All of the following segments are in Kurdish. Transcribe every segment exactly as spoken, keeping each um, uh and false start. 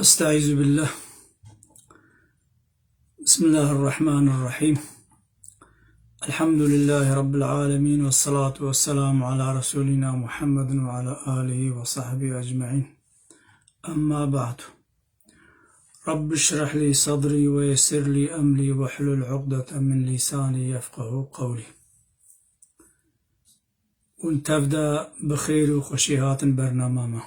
أستعيذ بالله. بسم الله الرحمن الرحيم. الحمد لله رب العالمين، والصلاة والسلام على رسولنا محمد وعلى آله وصحبه أجمعين. أما بعد. رب اشرح لي صدري ويسر لي أمري واحلل عقدة من لساني يفقهوا قولي. Hûn tev de bi xêr û xweşî hatin bernama me.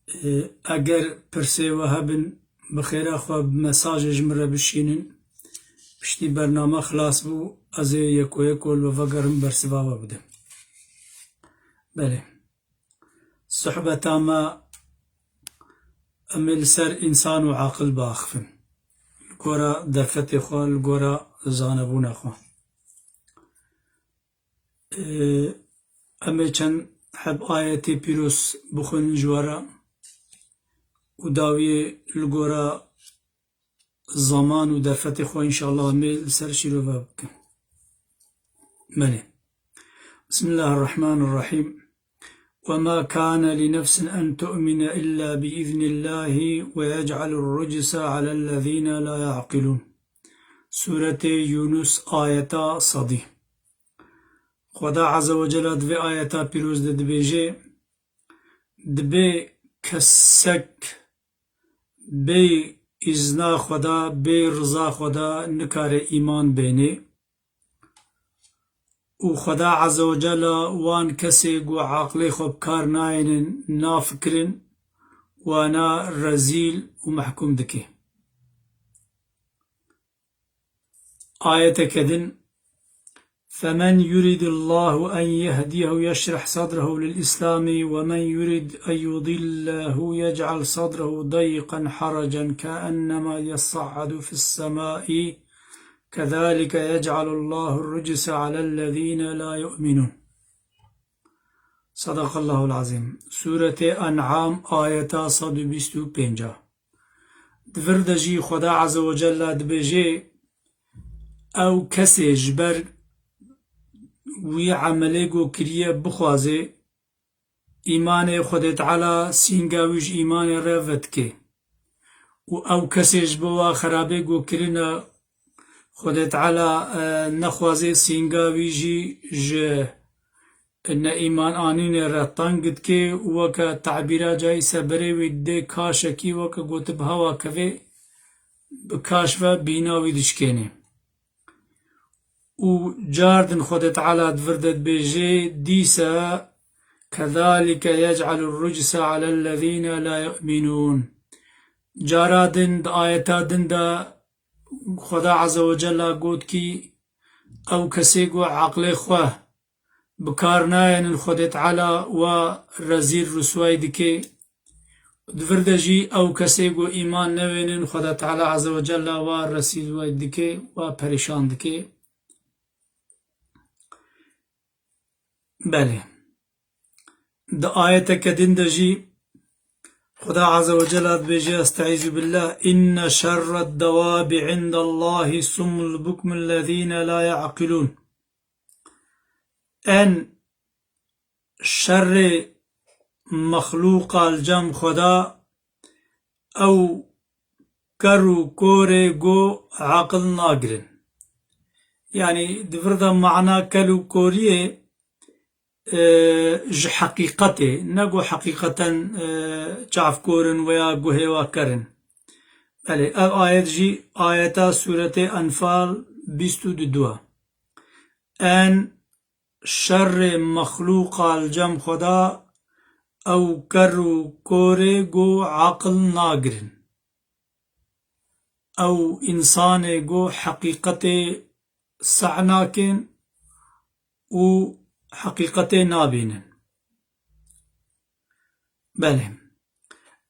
Ê, eger pirsê we hebin, bi xêra xwe bi mesajê ji min re bişînin. Piştî bername xilas bû, ez ê yeko yeko li we vegerim, bersiva we bidim. Belê. Sohbeta me, em ê li ser însan û aqil biaxifin. Li gora derfetê xwe, li gora zanebûna xwe. Ê, em ê çend heb ayetê pîroz bixwînin ji we re û dawiyê li gora zaman û derfetê xwe, înşallah, em ê li ser şîrove bikin. Belê. بسم الله الرحمن الرحيم. وما كان لنفس أن تؤمن إلا بإذن الله ويجعل الرجس على الذين لا يعقلون. Sûretê Yûnus, ayeta sedî. Xweda Azze ve Celle di vê ayeta pîroz de dibêje, dibê kesek bê îzna Xweda, bê riza Xweda nikare îman bênê. Û Xweda Azze ve Celle wan kesê ku aqilê xwe bi kar nayênin, nafikirin, wana rezîl û mehkûm dike. Ayeteke din, فمن يرد الله أن يهديه يشرح صدره للإسلام ومن يرد أن يضله يجعل صدره ضيقا حرجا كأنما يصعد في السماء كذلك يجعل الله الرجس على الذين لا يؤمنون. صدق الله العظيم. Sûretê En'am, ayeta sed û bîst û pênc. Di vir de jî Xweda Azze ve Celle dibêje, ew kesê ji ber wî emelê ku kiriye bixwaze, îmanê Xwedê Teala sînga wî ji îmanê re vedike. Û ew kesê ji bo wa xerabê ku kirine, Xwedê Teala, e, nexwaze sînga wî jî ji neîman anînê re teng dike û weke tebîra cayî seberê wî dê kaşekî weke gotibe hewa kevê bi kaş ve bîna wî dişkêne. Û car din Xwedê Teala di vir de dibêje, dîsa, كذلك يجعل الرجس على الذين لا يؤمنون. Cara din di ayeta din de Xweda Azze ve Celle got kî ew kesê ku eqlê xwe bi kar nayênin, Xwedê Teala wa rezîl, risway dike. Di vir de jî ew kesê ku îman newênin, Xweda Teala Azze ve Celle wa resîl way dike, wa perîşan dike. Belê. Di ayeteke din de jî Xweda Azze ve Celle dibêje, Estaizu billah, إن شر الدواب عند الله الصم البكم الذين لا يعقلون. En şerê mexlûqa li cem Xweda ew ker û korê ku aqil nagirin. Yanî di vir de mana kel û koriyê, e, ji heqîqetê, ne ku heqîqeten, e, çavkor in veya guhê wa ker in. Belê, ev ayet jî ayeta sûretê Enfal bîst û du e. En şerê mexlûqa li cem Xweda ew ker û korê ku aqil nagirin. Ew însanê ku heqîqetê seh nakin û heqîqetê nabînin. Belê.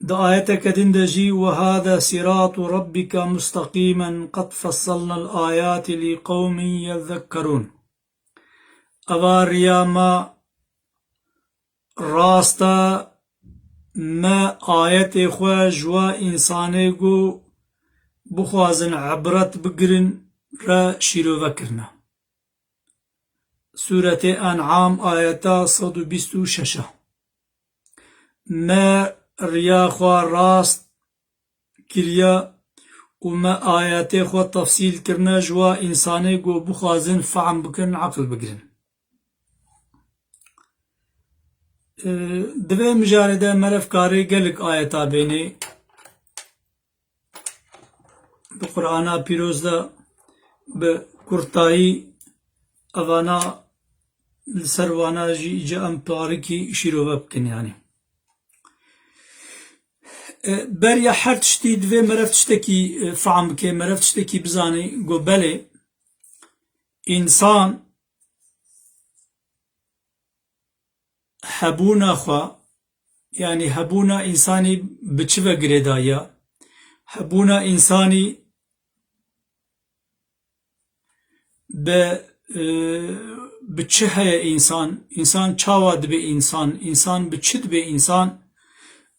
Di ayeteke din de jî, وهذا صراط ربك مستقيما قد فصلنا الآيات لقوم يذكرون. Eva riya me rast e, me ayetê xwe ji we însanê ku bixwazin ibret bigirin re şîrove kirine. Sûretê En'am, ayeta sed û bîst û şeş. Me riya xwe rast kiriye û me ayetê xwe tefsîl kirine ji wa însanê ku bixwazin fehm bikin, eqil bigirin. Ee, di vê mijarê de meriv karê gelek ayeta bênê. Di Qur'ana Pîroz de bi kurtayî evana, li ser vana jî îca em tarikî şîrove bikin, yanî. E, beriya her tiştî divê meriv tiştekî, e, fehm bike, meriv tiştekî bizanî, ku belê însan hebûna xwe, yanî hebûna însanî bi çi ve girêdaye? Hebûna însanî bi, e, bi çi heye însan? Însan çawa dibe însan? Însan bi çi dibe însan?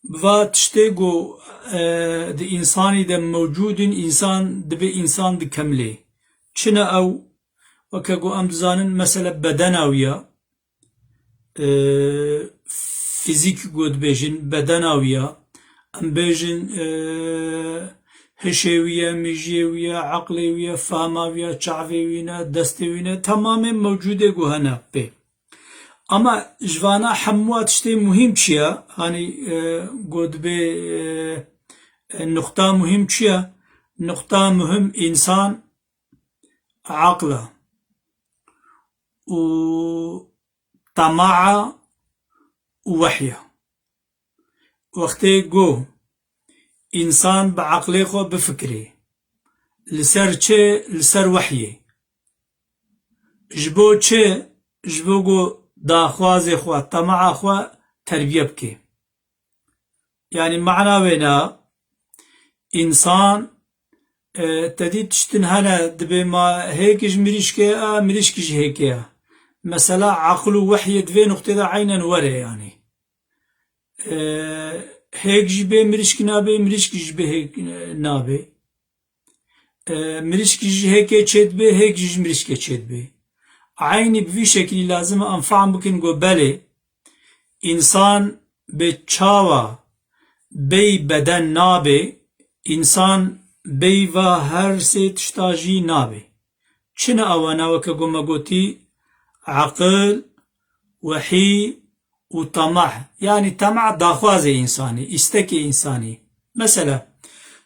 Bi va tiştê ku, e, di însanî de mewcûd in, însan dibe însan dikemilê. Çi ne ew? Weke ku em dizanin, mesele bedena wî ye. E, fîzîk ku dibêjin, bedena wî ye. Em bêjin, e, hişê wî ye, mijiyê wî ye, eqlê wî ye, fehma wî ye, çavê wî ne, destê wî ne, temamê mewcûdê ku hene pê. Ama ji vana hemû tiştê muhîm çi ye? Hanî, e, ku dibê, e, e, nuqta muhîm çi ye? Nuqta muhîm însan, eql e û tema'a û wehy e. Wextê ku însan bi eqlê xwe bifikirê, li ser çi? Li ser wehyê. Ji bo çi? Ji bo ku daxwazê xwe, tema'a xwe terbiye bike. Yanî mana wê ne, însan, e, te dî tiştin hene, dibê ma hêk ji mirîşkê ye, mirîşk ji hêkê ye. Mesela eql û wehyê di vê nuqtê de eynen were, yanî. E, hêk ji bê mirîşk nabe, mirîşk ji bê hêk, e, nabe. E, mirîşk ji hêkê çêdibe, hêk jî ji mirîşkê çêdibe. Eynî bi vî şekilî lazim e em fehm bikin ku belê, însan bê çawa bêy beden nabe, însan bêy va her sê tişta jî nabe. Çi ne ewana weke ku me gotî, eqil, wehî û temah. Yanî temah daxwazê însanî, îstekê însanî. Mesela,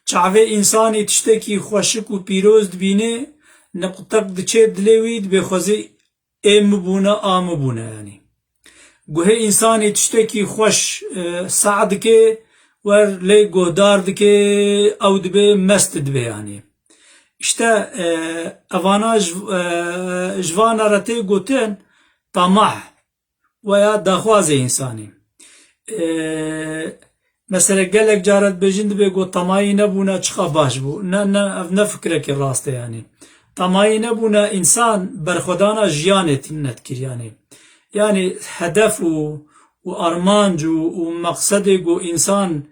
çavê însanî tiştekî xweşik û pîroz dibîne, niqtek diçe dilê wî, dibê xwezî ê min bûne, a min bûne, yanî. Guhê însanî tiştekî xweş, e, seh dike, wer lê guhdar dike, ew dibe mest dibe, yanî. Îşte, e, evana ji, e, ji vana re tê gotin tamah veya daxwazê însanî. E, Mesela gelek care dibêjin, dibê ku temayî nebûna çiqa baş bû. Ne, ne, ev ne fikrekî rast e, yanî. Temayî nebûna însan berxwedana jiyanê tîne dikir, yanî. Yanî hedef û, û armanc û, û meqsedê ku însan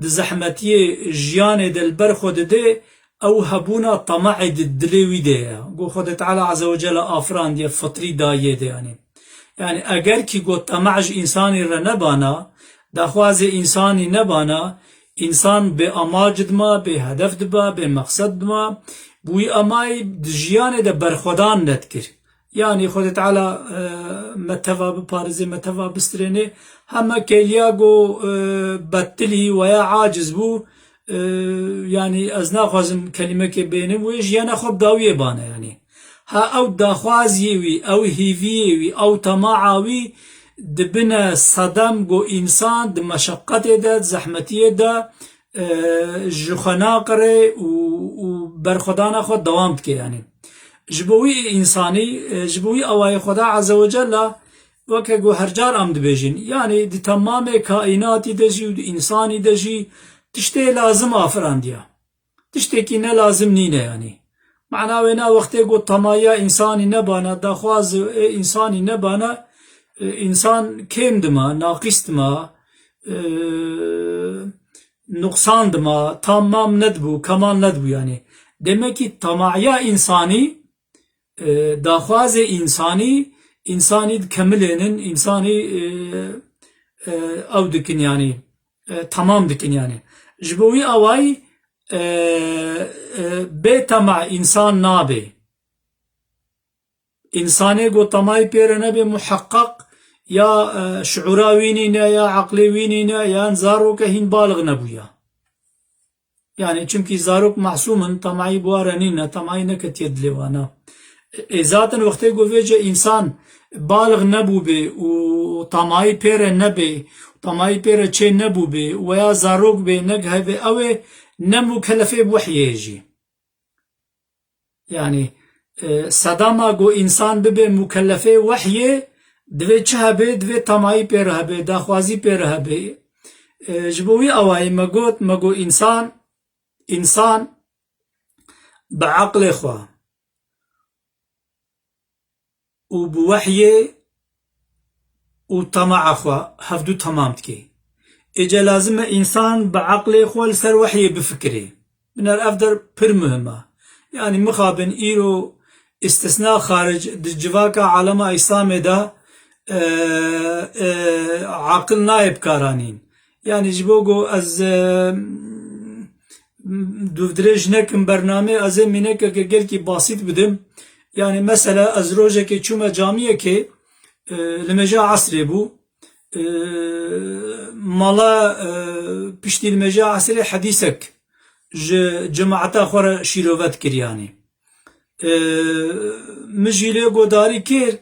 di zehmetiyê jiyanê de li ber xwe dide, ew hebûna temahê di dilê wî de ye. Ku Xwedê Teala Azze ve Celle afirandiye, fitrî daye de, yanî. Yanî eger kî got temah ji însanî re nebana, daxwazê însanî nebana, însan bê amac dima, bê hedef diba, bê meqsed dima, bi wî emayî di jiyanê de berxwedan nedikir. Yanî Xwedê Teala, e, me teva biparêzê, me teva bistirênê, heme kêliya go, e, betilî weya aciz bû, e, yanî ez naxwazim kelîmekê bênim, wê jiyana xwe bi dawiyê bane, yanî. Ha ew daxwaziyê wî, ew hîviyê wî, ew tema'a wî dibine sedem ku însan di meşeqetê de, di zehmetiyê de, e, ji xwe naqire û, û berxwedana xwe dewam dike, yanî. Ji bo wî însanî, e, ji bo wî awayê Xweda Azze ve Celle, weke ku her car em dibêjin, yanî di temamê kaînatî de jî û di însanî de jî tiştê lazim afirandiye. Tiştekî ne lazim nîne, yanî. Mana wê ne, wextê ku temaya însanî nebana, daxwaz ê însanî nebana, e, însan kêm dima, naqîs dima, e, nuqsan dima, tamam nedibû, kemal nedibû, yanî. Demekî temaya însanî, e, daxwazê însanî, însanî dikemilênin, însanî, e, e, ew dikin, yanî. e, temam dikin yani. Ji bo wî awayî, e, e, bê tema însan nabê. Însanê ku temayî pê re nebe muheqqeq ya, e, şiûra wî nîne, ya eqlê wî nîne, yan zaroke hîn balix nebûya. Yani çimkî zarok masûm in, temayî bi wa re nîne, temayî neketiye dilê wana. Ê zaten wextê ku vêce însan balix nebûbe û temayî pê re nebe, temayî pê re çê nebûbe, weya zarok bê, negehebe, ew ê ne mukelefê bi wehyê jî. Yani, e, sedama ku însan bibe mukellefê wehyê, divê çi hebe, divê temayî pê re hebe, daxwazî pê re hebe. E, ji bo wî awayî me got, me got însan, însan bi eqlê xwe û bi wehyê û tema'a xwe hevdu temam dike. Êca lazim e însan bi eqlê xwe li ser wehyê bifikire. Binar ev der pir muhim e. Yani mixabin îro îstisna xaric di civaka alema Îslamê de, e, e, aqil nayê bikaranîn. Yani ji bo ku ez, e, dûvdirêj nekim bernamê, ez ê mînekeke gelkî basît bidim. Yani mesela ez rojekê çûme camiyekê, e, limêja esrê bû. E, mala, e, piştî limêja esrê hedîsek ji cemaeta xwe re şîrove dikir yani. E, min jî lê godarî kir,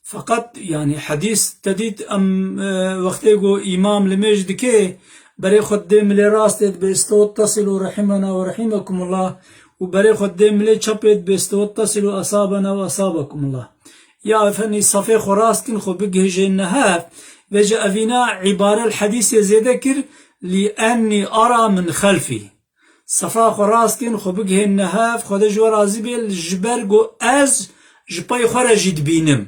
feqet, yani, hedîs te dît, em, e, wextê ku îmam limêj dike, berê xwe didê milê rastê dibê, "Estewet tesilu rahimena ve rahimekumullah", û berê xwe didê milê çepê dibê, "Estewet tesilu asabena ve asabekumullah." Ya efendî, safê xwe rast kin, xwe bigihîjên nehev, vêce evîna îbare li hedîsê zêde kir, "Li ennî ara min xelfî." Sefa xwe rast kin, xwe bigihên nehev, Xwedê ji we razî bê, ji ber ku ez ji pey xwe re jî dibînim.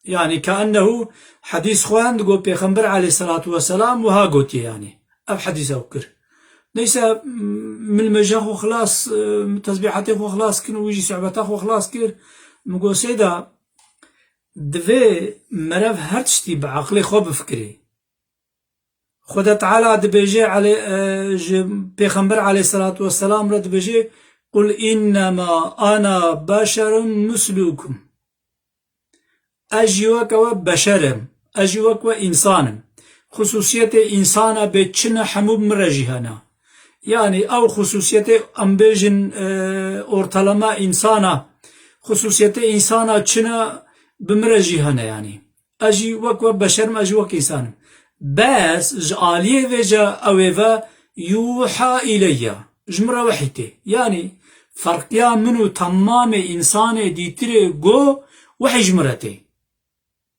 Yani kaennehu hedîs xwend, got Pêxember aleyhisselatu vesselam wiha gotiye yani. Ev hedîs ew kir. Neyse, min meja xwe xilas, e, tesbîhatê xwe xilas kin û wî jî sohbeta xwe xilas kir. Min got, Seyda, divê merev her tiştî bi eqlê xwe bifikirê. Xweda Teala dibêje, ele-, e, ji Pêxember aleyhisselatu vesselam re dibêje, "Qul innema ana beşerun mislukum." Ez jî weke we beşer im, ez jî wek we însan im. Xusûsiyetê însana bê çi ne hemû bi min re jî hene. Yani ew xusûsiyetê em bêjin, e, ortalama însana, xusûsiyetê însana çi ne bi min re jî hene yani. Ez jî wek we beşer im, ez jî wek însan im. Bes ji aliyê vêce ew ê ve yuha îleyya. Ji min re wehî tê. Yanî ferqiya min û temamê însanê dîtirê go wehî ji min re tê.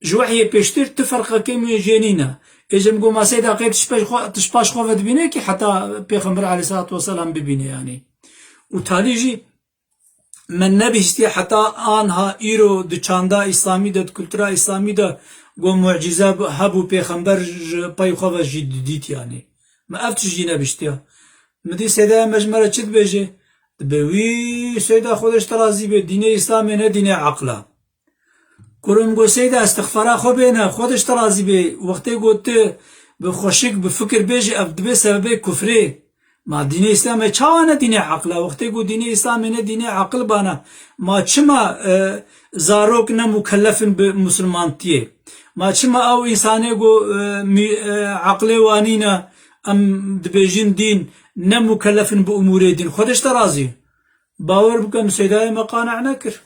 Ji wehiyê pêştir tu ferqekê min jê nîne. Ê ji min go masê daqê tişpaş xwe, tişpaş xwe ve dibîne ki heta Pêxember aleyhissalatu vesselam bibîne yanî. Û talî jî Me nebihîstiye heta anha îro di çanda îslamî de, di kultura îslamî de go mucîze hebû, pêxember ji pey xwe ve jî didît yanî. Me ev tişt jî nebihîstiye. Min dî Seydaya me ji me re çi dibêje? Dibê wî Seyda Xwedê ji te razî bê, dînê îslamê ne dînê eqil e. Kurim got, Seyda, estixfara xwe bêne, Xwedê ji te razî bê. Wextê got tu bi xweşik, bi fikir bêjî, ev dibe sebebê kufrê. Ma dînê Îslamê çawa ne dînê eqil e? Wextê ku dînê Îslamê ne dînê eqil bana, ma çima, e, zarok ne mukellef in bi musulmantiyê? Ma çima ew însanê ku, e, mî-, e, eqilê wan nîne, em dibêjin dîn, ne mukellef in bi umûrê dîn? Xwedê ji te razî. Bawer bike, min Seydayê me qane nekir.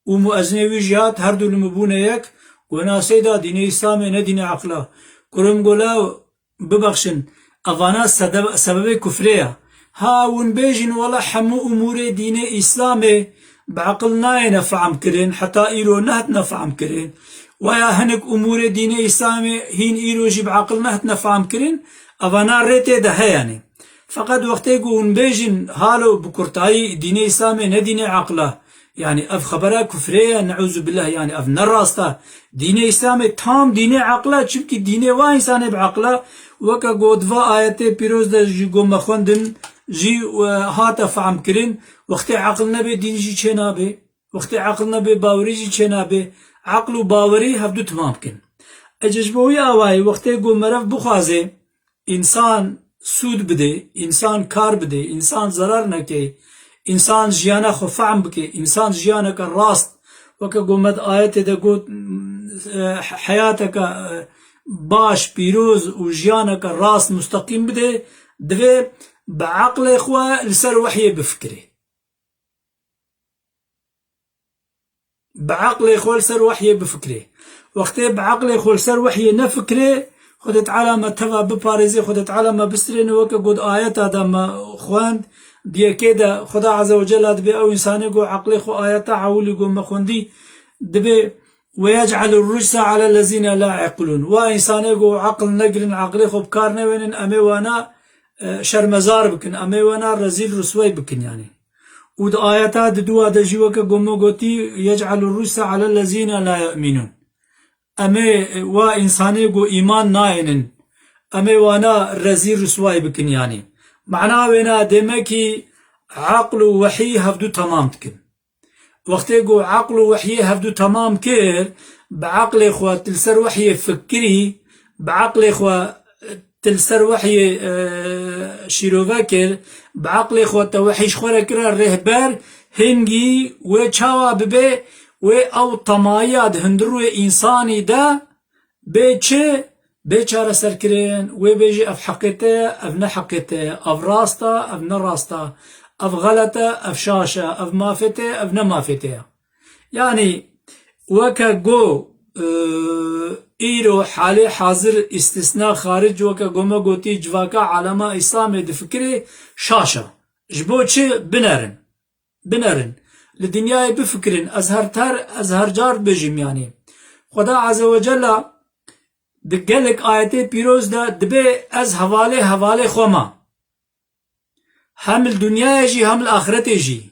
Û muezinê wî jî hat, her du li min bûne yek, got, na Seyda, dînê Îslamê ne dînê eqil e. Kurim got, la bibexşin, evana sede-, sebebê kufrê ye. Ha hûn bêjin, wela hemû umûrê dînê Îslamê bi eqil nayêne fehm kirin, heta îro nehatine fehm kirin. Waya hinek umûrê dînê Îslamê hîn îro jî bi eqil nehatine fehm kirin, evana rê tê de heyane. Feqet wextê ku hûn bêjin, halo bi kurtayî dînê Îslamê ne dînê eqil e, yanî ev xebera kufrê ye, neûzubillah, yanî ev ne rast e. Dînê Îslamê tam dînê eqil e, çimkî dînê wa însanê bi eqil e, weke ku di va ayetê pîroz de jî ku me xwendin, jî, e, hate fehm kirin, wextê eqil nebe dîn jî çênabe, wextê eqil nebe bawerî jî çênabe, eqil û bawerî hevdu timam bikin. Ece ji bo wî awayî wextê ku merev bixwaze, însan sûd bidê, însan kar bidê, însan zerar neke, însan jiyana xwe fehm bike, însan jiyaneke rast, weke ku me di ayetê de got, e, heyateke, e, baş, pîroz û jiyaneke rast, musteqîm bidê, divê bi eqlê xwe li ser wehyê bifikirê. Bi eqlê xwe li ser wehyê bifikirê. Wextê bi eqlê xwe li ser wehyê nefikirê, Xwedê Teala me teva biparêzê, Xwedê Teala me bistirêne, weke got ayeta de me xwend, di yekê de Xweda Azze ve Cella dibê ew însanê got eqlê xwe ayeta ewilî got me xwendî, dibê "Ve yec'elur ricse alellezîne la ye'qilûn." Wa însanê got eql negirin, eqlê xwe bi kar newênin, em ê wana, e, şermezar bikin, em ê wana rezîl rûswey bikin yanî. Û di ayeta diduwa de jî weke ku me gotî, "Yec'elur ricse alellezîne la ye'minûn." Em ê wa însanê ku îman nayênin, em ê wana rezî rûsway bikin yanî. Mana wêna demekî eql û wehî hevdu temam dikin. Wextê ku eql û wehyê hevdu temam kir, bi eqlê xwe tu li ser wehyê fikirî, bi eqlê xwe tu li ser wehyê, e, şîrove kir, bi eqlê xwe te wehî ji xwe re kire rêhber, hingî wê çawa bibe, wê ew temayiya di hundir wê însanî de bê çi? Bê çareserkirin, wê bêjî ev heqê te ye, ev ne heqê te ye, ev rast e, ev ne rast e, ev xelet e, ev şaş e, ev mafê te ye, ev ne mafê te ye. Yanî weke go, e, îro halê hazir îstisna xaric weke go me gotî civaka alema Îslamê difikirê şaş e. Ji bo çi? Binerin. Binerin. Li dinyayê bifikirin. Ez her ter, ez her car dibêjim yanî. Xweda Azze ve Cella di gelek ayetê pîroz de dibê ez hevalê hevalê xwe me. Hem li dinyayê jî hem li axiretê jî.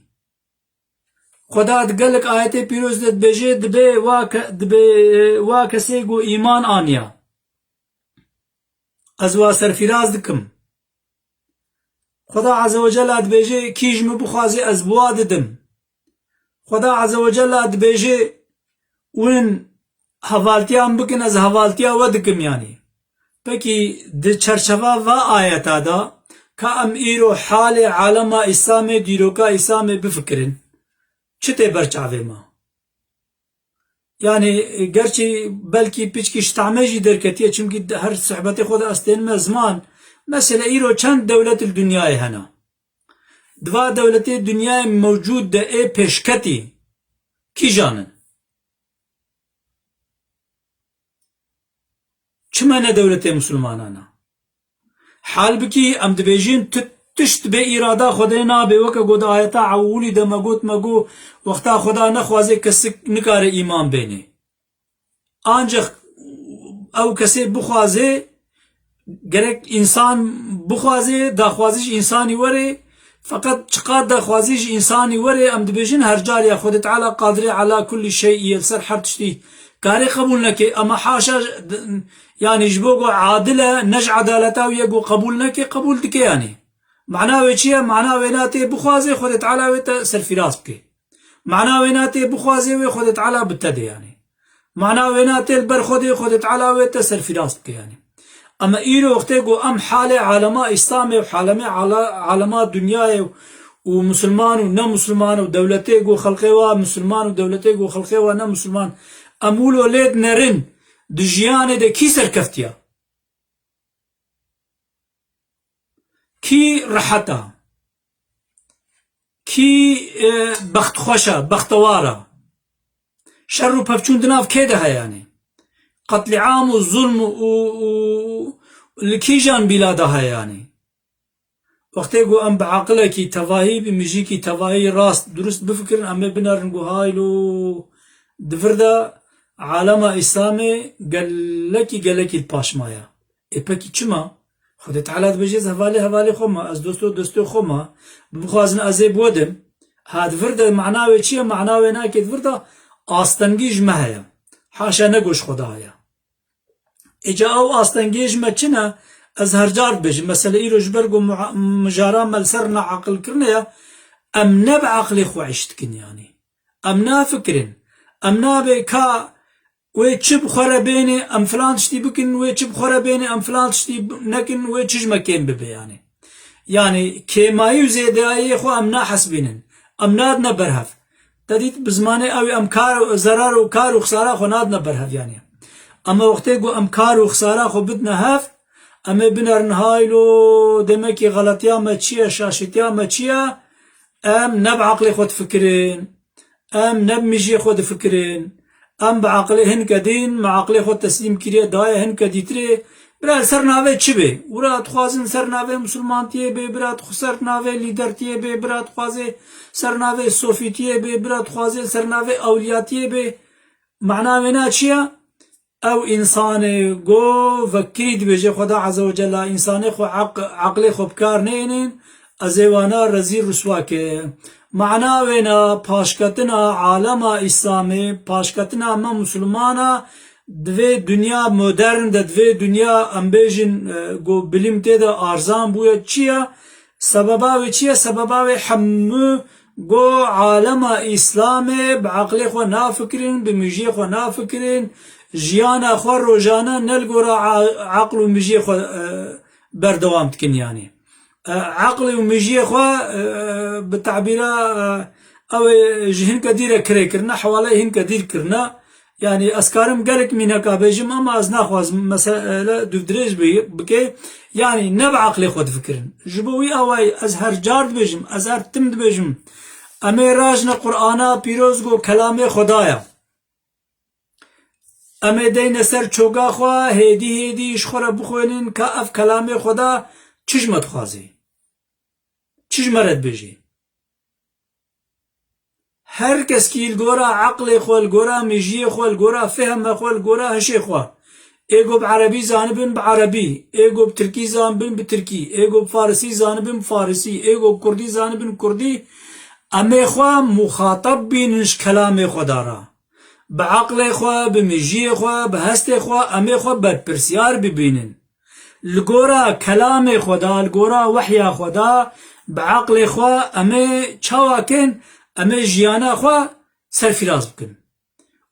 Xweda di gelek ayetê pîroz de dibêje, dibê wa ke-, dibê wa kesê ku îman aniya. Ez wa serfîraz dikim. Xweda Azze ve Cella dibêje, kî ji min bixwaze ez bi wa didim. Xweda Azze ve Cella dibêje, win hevaltiya min bikin, ez hevaltiya we dikim yanî. Pekî di çerçeva va ayeta de ka em îro halê alema Îslamê, dîroka Îslamê bifikirin, çi tê ber çavê me? Yanî, gerçî belkî piçkî ji tahmê jî derketiye, çimkî her sohbetê xwe de ez tênime ziman. Mesele îro çend dewlet li dinyayê hene? Di va dewletê dinyayê mewcûd de ê pêşketî kîjan in? Çima ne dewletê misilmanan e? Halbikî em dibêjin tu tişt bê îrada Xwedê nabe, weke got ayeta ewilî de me got, me got, wexta Xweda nexwaze kesik nikare îman bêne. Ancak ew kesê bixwaze, gerek însan bixwaze, daxwazî ji însanî were, feqet çiqas daxwazî ji însanî were, em dibêjin her car ya Xwedê Teala qadirê ala kullî şey ye, li ser her tiştî karê qebûl neke, ama haşa, yanî ji bo ku adil e, ne ji edaleta wî ye ku qebûl neke, qebûl dike yanî. Mana wê çi ye? Mana wê na tê bixwaze Xwedê Teala wê te serfîraz bike. Mana wê na tê bixwaze wê Xwedê Teala bi te de yanî. Mana wê na tê li ber Xwedê, Xwedê Teala wê te serfîraz bike yanî. Ama îro wextê ku em halê alema Îslamê û halemê ala-, alema dinyayê û misilman û ne misilman û dewletê ku xelqê wa misilman û dewletê ku xelqê wa ne misilman, em wilo lê dinerin, di jiyanê de kî serkeftiya? Kî rehet e? Kî, e, bextxweş e, bextewar e? Şer û pevçûn di nav kê de heye yanî? Qetlîam û zulm û, û li kîjan bîla de heye yanî? Wextê ku em bi aqilekî tevahî, bi mijîkî tevahî rast, durust bifikirin, em ê binerin ku haylo di vir de alema Îslamê gelekî, gelekî li paş maye. Ê pekî çima? Xwedê Teala dibêje, ez hevalê hevalê xwe me, ez dosto dostê xwe me, bixwazin ez ê bi we dim. Ha, di vir de mana wê çi ye? Mana wê nake di vir de astengî ji me heye. Haşa ne ku ji Xweda heye. Êca ew astengiyê ji me çi ne? Ez her car dibêjim. Mesele îro ji ber ku muha-, mijara me li ser neaqil kirine ye, em ne bi aqilê xwe îş dikin yanî. Em nafikirin. Em nabê ka Wê çi bi xwe re bênê, em filan tiştî bikin, wê çi bi xwe re bênê, em filan tiştî bi-, nekin, wê çi ji me kêm bibe, yanî. Yanî kêmayî û zêdeyayiyê xwe em nahesibînin. Em nadine ber hev. Te dît bi zimanê ew ê em kar, zerar û kar û xisara xwe nadine ber hev, yanî. Ama wextê ku em kar û xisara xwe bidine hev, em ê binerin, haylo, demekî xeletiya me çi ye, şaşîtiya me çi ye? Em ne bi eqlê xwe difikirin. Em ne bi mijiyê xwe difikirin. Em bi eqlê hinke din, me eqlê xwe teslîm kiriye, daye hinke dîtirê. Bira li ser navê çi bê? Bira dixwazin ser navê misilmantiyê bê, bira dixwe-, ser navê lîdertiyê bê, bira dixwazê ser navê sofîtiyê bê, bira dixwazê ser navê ewliyatiyê bê. Mana wêna çi ye? Ew însanê go vekirî dibêje Xweda Azze ve Cella, însanê xwe eq-, eqlê xwe bi kar neyênin, ez ê wana rezîl rûswa ke. Mana wêna paşketina alema Îslamê, paşketina me Musulmana, di vê dinya modern de, di vê dinya, em bêjin, e, go bilim tê de arzan bûye, çi ye? Sebeba wê çi ye? Sebeba wê hemû go alema Îslamê bi eqlê xwe nafikirin, bi mijiyê xwe nafikirin, jiyana xwe rojane ne li gora a-, eql û mijiyê xwe, e, berdewam dikin, yanî. E, eqlê û mijiyê xwe, e, bi tabîra, e, ew ê ji hinke dî re kirê kirine, hewaleyê hinke dî kirine. Yanî ez karim gelek mîneka bêjim, ama ez naxwazim mesele dûvdirêj bi-, bike. Yanî ne bi eqlê xwe difikirin. Ji bo wî awayî ez her car dibêjim, ez her tim dibêjim. Em ê rajne Qur'ana pîroz ku kelamê Xweda ye. Em ê deyne ser çoka xwe, hêdî hêdî ji xwe re bixwînin ka ev kelamê Xweda çi ji me dixwaze. Çi ji me re dibêje. Her keskî li gora eqlê xwe, li gora mijiyê xwe, li gora fehme xwe, li gora hişê xwe. Ê ku bi erebî zanibin bi erebî, ê ku bi tirkî zanibin bi tirkî, ê ku bi farisî zanibin bi farisî, ê ku bi kurdî zanibin kurdî. Em ê xwe muxatab bînin ji kelamê Xweda re. Bi eqlê xwe, bi mijiyê xwe, bi hestê xwe, em ê xwe berpirsiyar bibînin. Li gora kelamê Xweda, li gora wehya Xweda, bi eqlê xwe em ê çawa kin, em ê jiyana xwe serfiraz bikin.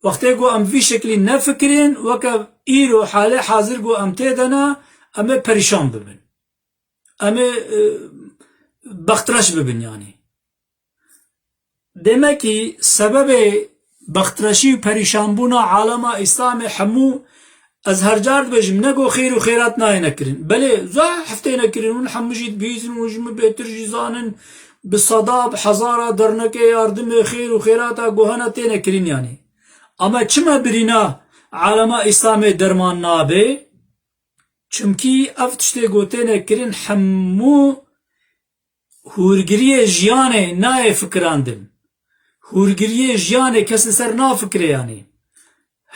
Wextê ku em vî şeklî nefikirîn, weke îro halê hazir ku em tê de ne, em ê perîşan bibin. Em ê, e, bextreş bibin, yanî. Demekî sebebê bextreşî û perîşanbûna alema Îslamê hemû, ez her car dibêjim, ne ku xêr û xêrat nayêne kirin. Belê, zehf têne kirin, hûn hemû jî dibihîzin, hûn ji min bêtir jî zanin, bi seda, bi hezara dernekê yardimê xêr û xêrata ku hene têne kirin, yanî. Ama çima birîna alema Îslamê derman nabe? Çimkî ev tiştê ku têne kirin hemû hûrgiriyê jiyanê nayê fikirandin. Hûrgiriyê jiyanê kes li ser nafikire, yanî.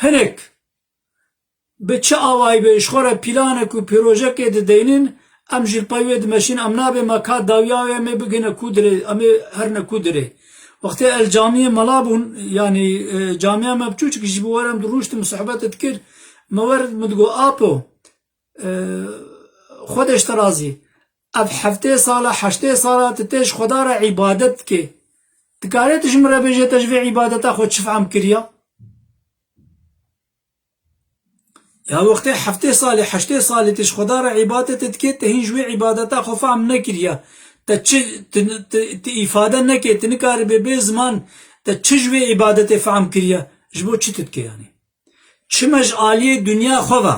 Hinek bi çi awayî be ji xwe re pîlanek û pîrojekê dideynin, em jî li pey wê dimeşin, em nabê me ka dawiya wê, em ê bigihine ku dirê, em ê herine ku dirê. Wextê el camiyê mela bûn, yanî, e, camiya me biçûçik jî bû, werem dirûştim, sohbet dikir, me wer min digot, Apo, e, Xwedê ji te razî. Ev heftê sala, heştê sala tu tê ji Xweda re îbadet dikê. Dikarê tu ji min re bêje te ji vê îbadeta xwe çi fehm kiriya? Ya wextê heftê salê, heştê salê tu ji Xweda re îbadet dikê, te hîn ji wê îbadeta xwe fehm nekiriya. Te çi, tu, tu, tu îfade nekê, tu nikaribê bê ziman, te çi ji wê îbadetê fehm kiriya? Ji bo çi tu dikê yanî? Çime ji aliyê dinya xwe ve,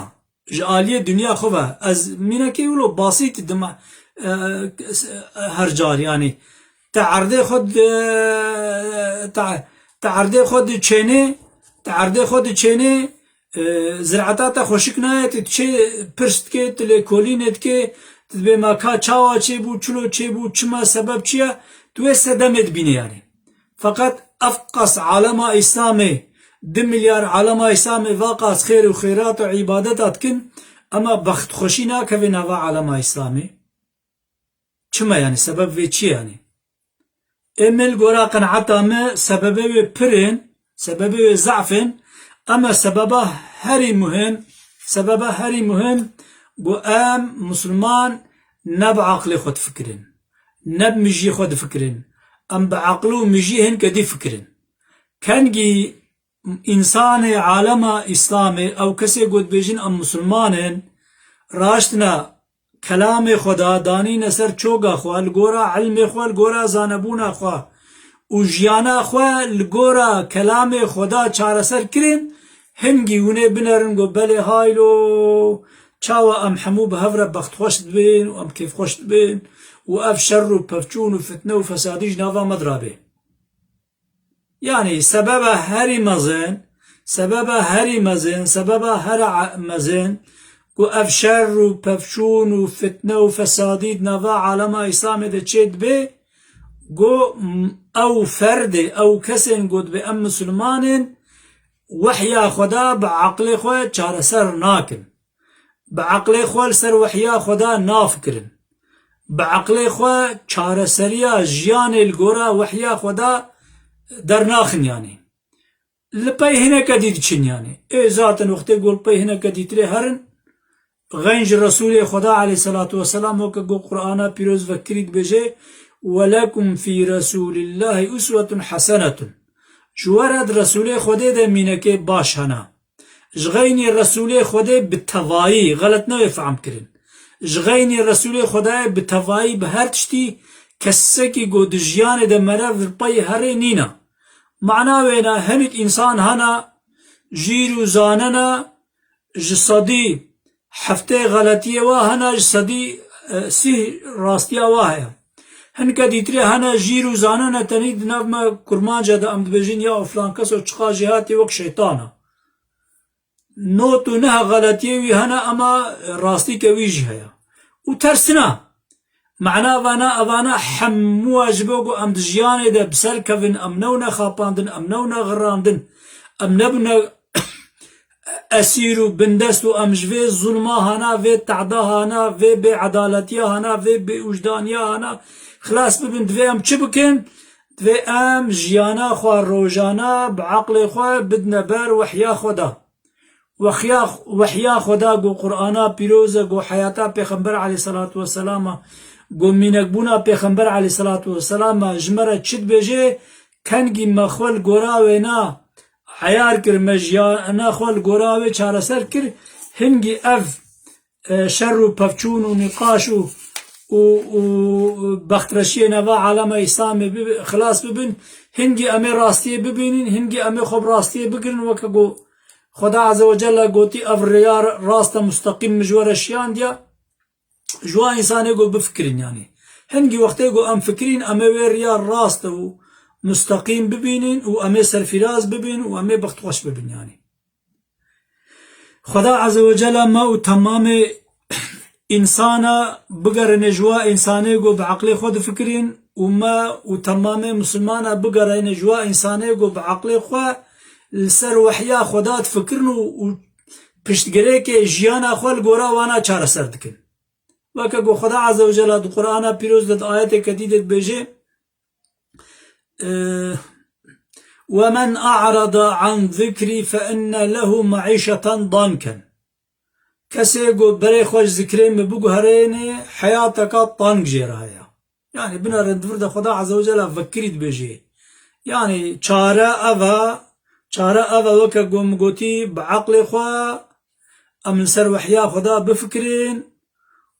ji aliyê dinya xwe ve, ez mînekê wilo basît dima, e, her car, yanî, te erdê xwe di, te, te erdê xwe diçênê, te erdê xwe diçênê, e, ziraeta te xweşik nayê, tu diçê pirs dikê, tu lêkolînê dikê, tu dibê me ka çawa çêbû, çilo çêbû, çima, sebeb çi ye, tu wê sedemê dibînê, yanî. Feqet ev qas alema Îslamê, du milyar alema Îslamê va qas xêr û xêrat û îbadeta dikin, ema bextxweşî nakeve nava alema Îslamê. Çima yanî? Sebeb vê çi ye yanî? Ê min li gora qenaeta min sebebê wê pir in, sebebê wê zehf in, ema sebeba herî muhim, sebeba herî muhim ku em Musulman ne bi aqilê xwe difikirin, ne bi mijiyê xwe difikirin. Em bi aqil û mijiyê hinke dî fikirin. Kengî însanê alema Îslamê, ew kesê ku dibêjin em misilman in, raştina kelamê Xweda danîne ser çoga xwe, li gora ilmê xwe, li gora zanebûna xwe û jiyana xwe li gora kelamê Xweda çareser kirin, hingî hûn ê binerin ku belê haylo, çawa em hemû bi hev re bextxweş dibin û em kêfxweş dibin û ev şer û pevçûn û fitne û fesadî ji nava me dirabe. Yanî sebeba herî mezin, sebeba herî mezin, sebeba here a-, mezin ku ev şer û pevçûn û fitne û fesadî di nava alema Îslamê de çê dibe, ku m-, ew ferdê, ew kesên ku dibe em misilman in, wehya Xweda bi aqilê xwe çareser nakin. Bi eqlê xwe li ser wehya Xweda nafikirin. Bi eqlê xwe çareseriya jiyanê li gora wehya Xweda dernaxin, yanî. Li pey hineke dî diçin, yanî. Ê zaten wextê ku li pey hineke dîtirê herin, xeyn ji Resûlê Xweda aleyhisselatu vesselam, weke ku Qur'ana pîroz vekirî dibêje, "Welekum fî Resûlillahî uswetun hesenetun." Ji we re di Resûlê Xwedê de mînekê baş hene. Ji xeynî Resûlê Xwedê bi tevayî, xelet newê fehm kirin. Ji xeynî Resûlê Xwedayê bi tevayî bi her tiştî kesekî ku di jiyanê de merev li pey herê nîne. Mana wêne hinek însan hene jîr û zanene ji sedî heftê xeletiyê wa hene, ji sedî, e, sî rastiya wa heye. Hinke dîtirê hene jîr û zanene tenî di nav me kurmanca de em dibêjin ya o filan keso çiqa jêhatî wek şeytan e. Not û neh xeletiyê wî hene, ema rastîke wî jî heye. Û tersine. Mana vana, evana hemû ji bo ku em di jiyanê de bi ser kevin, em newne xapandin, em newne xirandin, em nebûne esîr û bindest û em ji vê zulma hana, vê tehda hana, vê bêedaletiya hana, vê bêwijdaniya hana xilas bibin. Divê em çi bikin? Divê em jiyana xwe rojane bi eqlê xwe bidine ber wehya xwe de. Wehya, wehya Xweda ku Qur'ana pîroz e, ku heyata Pêxember aleyhisselatu vesselam e, ku mînekbûna Pêxember aleyhisselatu vesselam e, ji me re çi dibêje, kengî me xwe li gora wêna eyar kir, me jiyana xwe li gora wê çareser kir, hingî ev, e, şer û pevçûn û nîqaş û, û, û bextreşiyê nava alema Îslamê bibe, xilas bibin, hingî em ê rastiyê bibînin, hingî em ê xwe bi rastiyê bigirin, weke ku Xweda Azze ve Celle gotî, ev rêya rast e, musteqîm min ji we re şiyandiye. Ji wa însanê ku bifikirin, yanî. Hingî wextê ku em fikirîn, em ê wê riya rast û musteqîm bibînin û em ê serfîraz bibin û em ê bextxweş bibin, yanî. Xweda Azze ve Celle me û temamê însana bigerine ji wa însanê ku bi eqlê xwe difikirîn û me û temamê misilmana bigerine ji wa însanê ku bi eqlê xwe li ser wehya Xweda difikirin û, û piştgirêkê jiyana xwe li gora wana çareser dikin. Weke ku Xweda Azze ve Celle di Qur'ana pîroz de di ayeteke dî de dibêje, e, "Ve men a'rada an zikrî fe inne lehu me'îşeten danken." Kesê ku berê xwe ji zikrê min biguherêne, heyateka tank jê re heye. Yanî binêrin di vir de Xweda Azze ve Celle vekirî dibêje. Yanî çare ev e, çare ev e weke ku min gotî bi eqlê xwe em li ser wehya Xweda bifikirin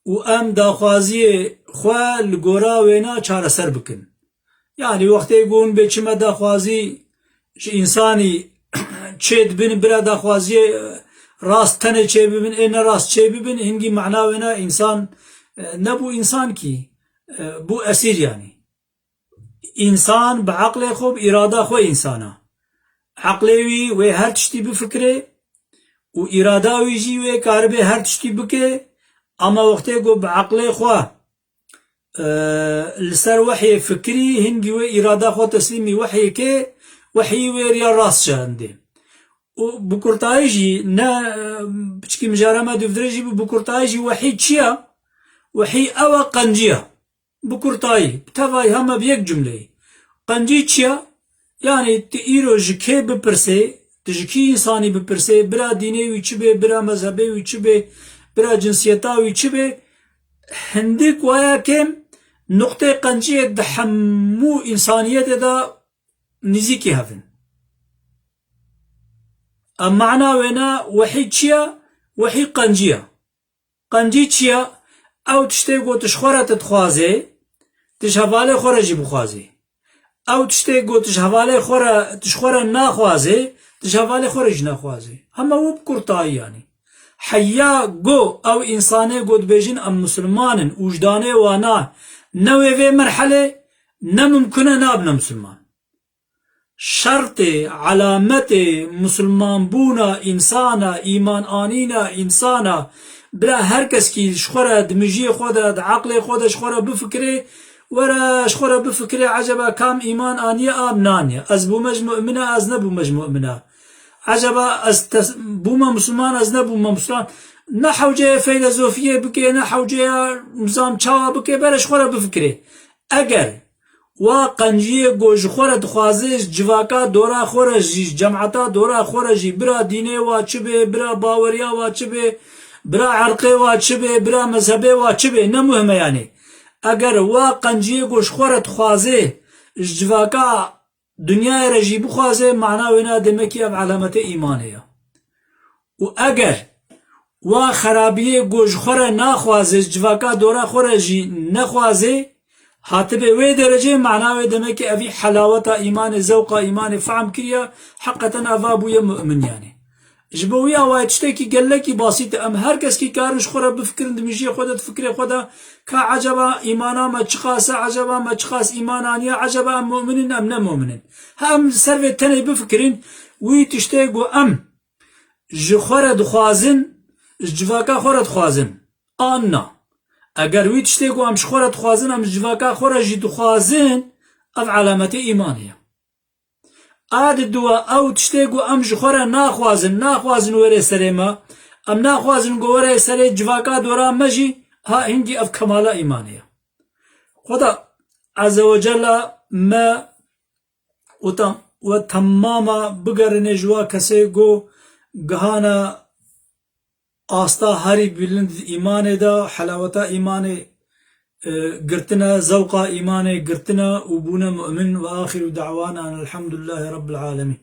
û em daxwaziyê xwe li gora wêna çareser bikin. Yanî wextê ku hûn bê çi me daxwazî ji însanî çê dibin, bira daxwaziyê, e, rast tenê çê bibin, ê ne rast çê bibin, hingî mana wêna însan, e, nebû însan kî, e, bû esîr yanî. Însan bi eqlê xwe, bi îrada xwe însan e. Eqlê wî wê her tiştî bifikire û îrada wî jî wê karibe her tiştî bike, ama wextê ku bi eqlê xwe, e, li ser wehiyê fikirî, hingî wê îrada xwe teslîmî wehiyê ke, wehî wê riya rast şerindê. Û bi kurtayî jî ne, e, piçkî mijara me dûvdirê jî bû, bi kurtayî jî wehî çi ye? Wehî ew e, qencî ye. Bi kurtayî, bi tevayî hema bi yek cumleyê. Qencî çi ye? Yanî tu îro ji kê bipirsê, tu ji kî însanî bipirsê, bira dînê wî çi bê, bira mezhebê wî çi bê, bira cinsiyeta wî çi bê, hindik waya kêm nuqtê qenciyê di hemû însaniyetê de nîzîkî hev in. Em mana wêne wehî çi ye? Wehî qencî ye. Qencî çi ye? Ew tiştê ku tu ji xwe re tu dixwazê, tu ji hevalê xwe re jî bixwazê. Ew tiştê ku tu ji hevalê xwe re, tu ji xwe re naxwazê, tu ji hevalê xwe re jî naxwazê. Hema wê bi kurtayî yanî. Heya ku ew însanê ku dibêjin em misilman in, wijdanê wana ne wê vê merhelê, ne mimkun e nabine misilman. Şertê, elametê misilmanbûna însana, îman anîna însana, bira her keskî ji xwe re di mijiyê xwe de, di eqlê xwe de ji xwe re bifikirê, were ji xwe re bifikirê, eceba kam îman aniye, am naniye? Ez bûme ji mu'mine, ez nebûme ji mu'mine? Eceba ez tes-, bûme misilman, ez nebûme misilman? Ne hewceye feylezofiyê bike, ne hewceye nizam çawa bike, bere ji xwe re bifikirê. Eger wa qenciyê ku ji xwe re dixwaze, ji civaka dora xwe re jî, ji cemata dora xwe re jî, bira dînê wa çi bê, bira baweriya wa çi bê, bira erqê wa çi bê, bira mezhebê wa çi bê, ne muhim e yanî. Eger wa qenciyê ku ji xwe re dixwaze, ji civaka dinyayê re jî bixwaze, mana wêna demekî ev elametê îmanê ye. Û eger wa xerabiyê ku ji xwe re naxwaze, ji civaka dora xwe re jî nexwaze, hatibe wê derecê, mana wê demekî evî helaweta îmanê, zewqa îmanê fehm kiriye, heqeten eva bûye mu'min yanî. Ji bo wî awayê tiştekî gelekî basît e. Em her keskî karin ji xwe re bifikirin, di mijiyê xwe de, di fikrê xwe de, ka eceba îmana me çiqas e, eceba me çiqas îman aniye, eceba em mu'min in, em ne mu'min in. Ha em li ser vê tenê bifikirin, wî tiştê ku em ji xwe re dixwazin, ji civaka xwe re dixwazin. An na. Eger wî tiştê ku em ji xwe re dixwazin, em ji civaka xwe re jî dixwazin, ev elametê îmanê ye. A diduwa ew tiştê ku em ji xwe re naxwazin, naxwazin were serê me, em naxwazin ku were serê civaka dora me jî, ha hingî ev kemala îmanê ye. Xweda Azze ve Celle me û tam-, we temama bigerîne ji wa kesê ku gihane asta herî bilind îmanê de, helaweta îmanê, e, girtine, zewqa îmanê girtine û bûne mu'min. Ve axiru da'wana elhamdulillahi rabbil alemin.